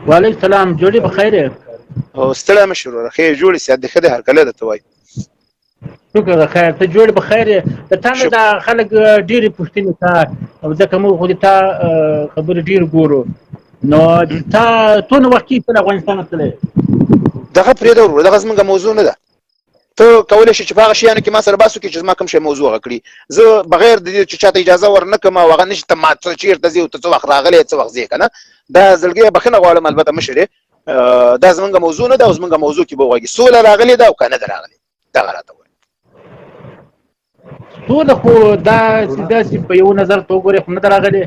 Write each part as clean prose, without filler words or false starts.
وعلیکم سلام، جوړې په خیر یې؟ او ستړی مه شې وروره، ښه یې جوړ صحت دې ښه دی، هرکلی درته وایي. شکر د خیر، ته جوړ په خیر یې؟ د تا نه دا خلک ډېرې پوښتنې تا، ځکه موږ خو د تا خبرې ډېر ګورو، نو تا څونه وخت کېږي چې له افغانستانه تللی؟ دغه پرېږده وروره، دغه زموږ موضوع نه ده. ته کولی شې چې په هغه شیانو کې ما سره بحث وکړې چې زما کوم شی موضوع هغه کړي. زه بغیر د دې چې چاته اجازه ورنه کړم او هغه نشي، ته ما څه چېرته ځې او ته څه وخت راغلی، څه وخت ځې که نه. دا زړګی بښنه غواړم البته مشر، دا زمونږ موضوع نه ده او زمونږ موضوع کې به وغږي سوله راغلې ده او که نه ده راغلې، دغه راته وایي. سوله خو دا چې داسې په یو نظر ته وګورې خو نه ده راغلې،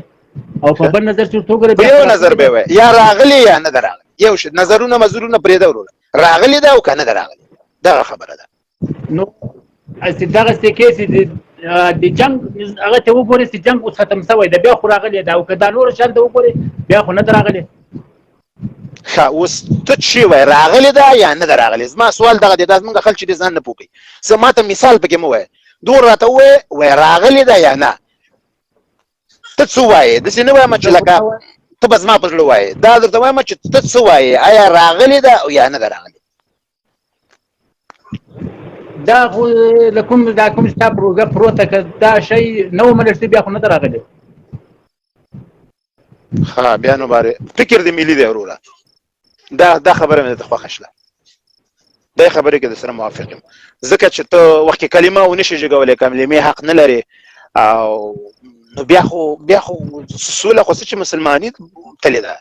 او په بل نظر چې ورته وګورې په یو نظر به وایي یا راغلې یا نه ده راغلې. یو شی نظرونه مزرونه پرېږده وروره، راغلې ده او که نه ده راغلې، دغه خبره ده. نو چې دغسې کې چې د جنګ هغه ته وګورې چې جنګ اوس ختم شوی دی، بیا خو راغلې ده، او که دا نور شیان ته وګورې بیا خو نه ده راغلې. ښه، اوس ته چې وایې راغلې ده یا نه ده راغلې؟ زما سوال دغه دی، دا زمونږ خلک چې دې ځان نه پوه کوي. څه ما ته مثال پکې مه وایه، دور راته ووایه، وایه راغلې ده یا نه؟ ته څه وایې؟ داسې نه وایم چې لکه ته به زما په زړه وایې، دا درته وایم چې ته څه وایې، آیا راغلې ده او یا نه ده راغلې؟ دا خو له کوم دا کوم ستا پروګه پروته، که دا شی نه ومنل شي بیا خو نه ده راغلې. ښه، بیا نو باره فکر دې ملي دی وروره، دا خبره مې درته خوښه شله، دا خبرې کې در سره موافق یم، ځکه چې ته وخت کې کلمه ونه شې جګولی، کلمې حق نه لرې، او نو بیا خو سوله خو څه چې مسلماني تلې ده،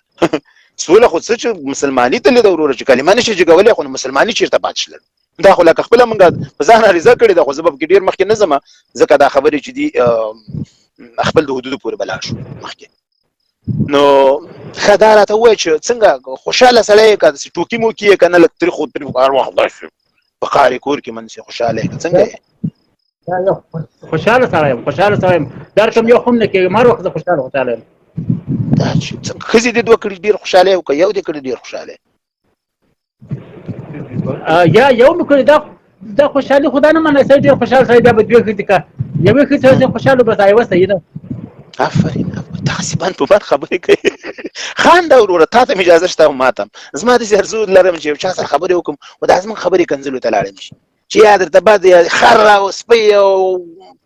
سوله خو څه چې مسلماني تلې ده وروره، چې کلمه نه شې جګولی خو نو مسلماني چېرته پاتې شله؟ دا خو لکه خپله مونږ په ځان عریضه کړې ده، خو زه به پکې ډېر مخکې نه ځم، ځکه دا خبرې چې دي خپل د حدودو پورې به لاړ شو مخکې. نو ښه، دا راته ووایه چې څنګه خوشحاله سړی یې، که داسې ټوکي موکي یې که نه، لږ تریخ و تریخ هر وخت داسې په قهر کور کې منسې خوشحاله یې که څنګه یې؟ خوشحاله سړی یم، خوشحاله سړی یم، دا رقم یو هم نه کېږم، هر وخت زه خوشحاله خوشحاله یم. دا چې څنګه ښځې دې دوه کړي ډېر خوشحاله یې، او که یو دې کړي ډېر خوشحاله یې؟ یا یو مې کړی، دا خوشحالي خو دا نه منه چې ډېر خوشحاله سړی بیا به دوې ښځې که یوې ښځې سره خوشحاله بس یوه صحیح ده. آفرین، دغسې بند په بند خبرې کوي. خانده وروره، تا ته مې اجازه شته او ما ته هم. زما داسې ارزو لرم چې یو چا سره خبرې وکړم، خو دا زموږ خبرې کنځلو ته لاړې نه شي، چې یا درته بد یا خر او سپی او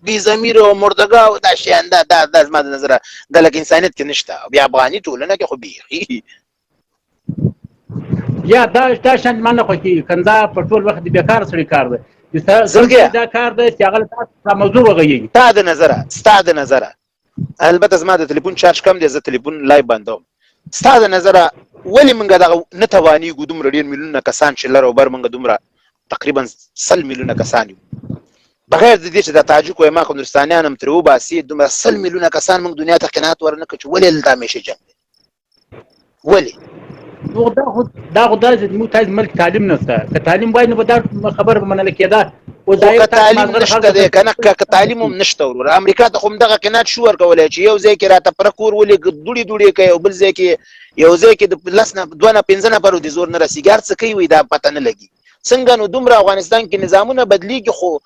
بې ضمیر او مردګا او دا شیان، دا دا دا زما د نظره دا لکه انسانیت کې نشته، او بیا افغاني ټولنه کې خو بیخي. یا دا شان ما نه خوښېږي، کنځا په ټول وخت د بېکاره سړي کار دی. زړګیه، دا کار دی چې هغه له موضوع وغږېږي. ستا د نظره، ستا د نظره، البته زما د تلیفون چارج کم دی، زه تلیفون لایو بندوم. ستا د نظره ولې موږ دغه نه توانېږو، دومره ډېر میلیونه کسان چې لر او بر موږ دومره تقریبا 100 میلیونه کسان یو، بغیر د دې چې د تاجک او ما خو نورستانیان هم ترې وباسي، دومره 100 میلیونه کسان موږ دنیا ته قناعت ورنه کړو چې ولې دلته همیشه جنګ دی؟ ولې؟ نو دا خو دا چې موږ ته ملک تعلیم نشته، که تعلیم وای نو به دا خبره به منل کېده. او دا که تعلیم نشته دی که نه، که تعلیم هم نشته وروره، امریکا ته خو همدغه قناعت شو ورکولی چې یو ځای کې راته پره کور ولېږه، دوړې دوړې کوي، او بل ځای کې یو ځای کې د لس نه دوه نه پنځه نفرو دې زور نه رسېږي، هر څه کوي وایي دا پته نه لګي څنګه. نو دومره افغانستان کې نظامونه بدلېږي، خو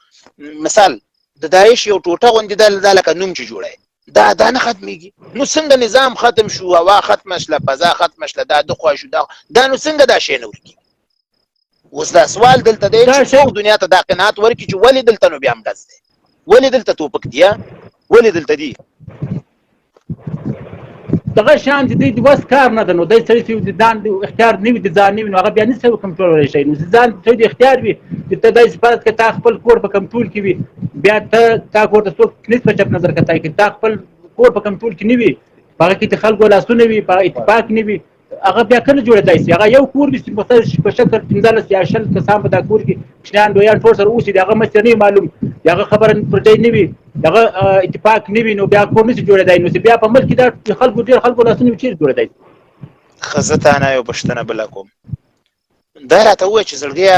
مثال د داعش یو ټوټه غوندې ده، دا لکه نوم چې جوړی دا نه ختمېږي، نو څنګه نظام ختم شو، هوا ختمه شله، فضا ختمه شله، دا د خوا شو، دا نو څنګه دا شی نه ورکېږي؟ اوس دا سوال دلته دی چې څوک دنیا ته دا قناعت ورکړي چې ولې دلته نو بیا هم ډز دی، ولې دلته توپک دی، ولې دلته دی؟ دغه شان چې دوی د وس کار نه ده، نو دی سړي چې د ځان د اختیار نه وي، د ځان نه وي، نو هغه بیا نشي کنټرولولی شي. نو ځان ته د اختیار وي چې ته داسې فرض کړه تا خپل کور په کنټرول کې وي، بیا ته تا کور ته څوک نشي په چپ نظر کتای، که تا خپل کور په کنټرول کې نه وي، په هغه کې د خلکو لاسونه وي، په اتفاق نه وي، هغه بیا کله جوړېدای شي؟ هغه یو کور وي چې په شکل 15 یا 20 کسان په دا کور کې کوچنیان لویان ټول سره اوسي، د هغه مشر نه معلوم، د هغه خبره پر ځای نه وي، دغه اتفاق نه وي، نو بیا کور نشي جوړېدای. نو چې بیا په ملک کې دا خلکو ډېر خلکو لاسونه چیرې جوړېدای؟ ښه، زه تا نه یو پوښتنه بله کوم، دا راته ووایه چې زړګیه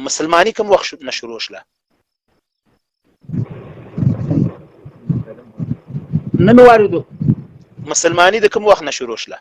مسلماني کوم وخت نه شروع شله؟ نه مې واورېدو. مسلماني د کوم وخت نه شروع شله؟